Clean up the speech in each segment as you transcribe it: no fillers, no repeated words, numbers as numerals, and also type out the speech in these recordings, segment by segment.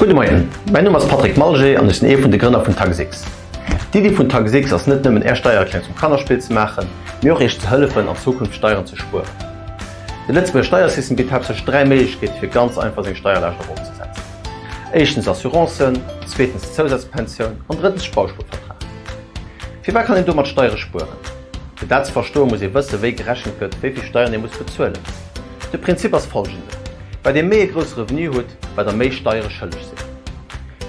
Gudde Moien, mäin Numm ass Patrick Malget an ech sinn ee vun de Grënner vun TaxX. D'Iddi vun TaxX ass net nëmmen Är Steiererklärung zum Kannerspill ze maachen, mee och Iech ze hëllefen an Zukunft Steieren ze spueren. De Lëtzebuerger Steiersystem bitt haaptsächlech 3 Méiglechkeete fir ganz einfach seng Steierlaascht erofzesetzen. Éischtens Assurancen, zweetens d'Zousazpensioun an drëttens Bauspuervertrag. Firwat kann een domat Steiere spueren? Fir dat ze verstoen, muss ee wëssen, wéi gerechent gëtt, wéi vill Steieren ee muss bezuelen. De Prinzip ass folgenden, Wat ee méi e grousse Revenu hutt, wat der méi Steiere schëlleg sinn.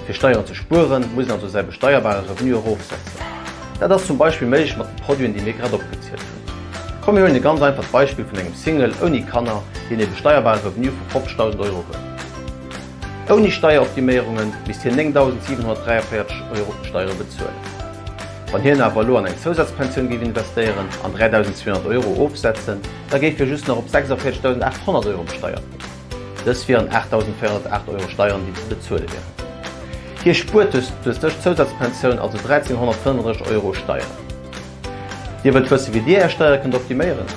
Fir Steieren ze spueren, muss een also säi besteierbare Revenu erofsetzen. Dat ass zum Beispill méiglech mat de Produiten, déi mir grad opgezielt hunn. Komm mir huelen e ganz einfacht Beispill vun engem Single ouni Kanner, deen ee besteierbare Revenu vu 50.000 Euro huet. Ouni Steieroptiméierunge misst hien 9.743 Euro Steiere bezuelen. Wann hien awer elo an eng Zousazpensioun géif investéieren an 3.200 Euro ofsetzen, da géif hie just nach op 46.800 Euro besteiert ginn. Dës wieren 8.408 Euro Steieren, déi ze bezuele wieren. Hie spuert duerch dës Zousazpensioun also 1.335 Euro Steieren. Dir wëllt wëssen, wéi Dir Är Steiere kënnt optiméieren?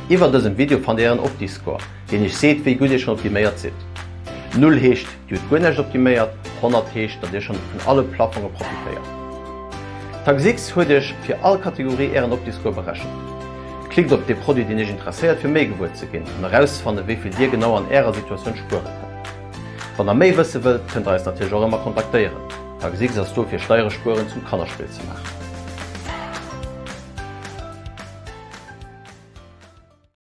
Iwwer dësem Video fannt Dir Ären Opti-Score, deen Iech seet, wéi gutt Dir schonn optiméiert sidd. Null heescht, Dir hutt guer näischt optiméiert, 100 heescht, datt Dir schonn vun alle Plaffonge profitéiert. TaxX huet Iech fir all Kategorie Ären Opti-Score berechent. Klickt op dee Produit, deen Iech interesséiert, fir méi gewuer ze ginn an erauszefannen, wéi vill Dir genau an Ärer Situatioun spuere kënnt. Wann Der méi wësse wëllt, kënnt Der eis natierlech och ëmmer kontaktéieren. TaxX ass do fir Steiere spueren zum Kannerspill ze maachen.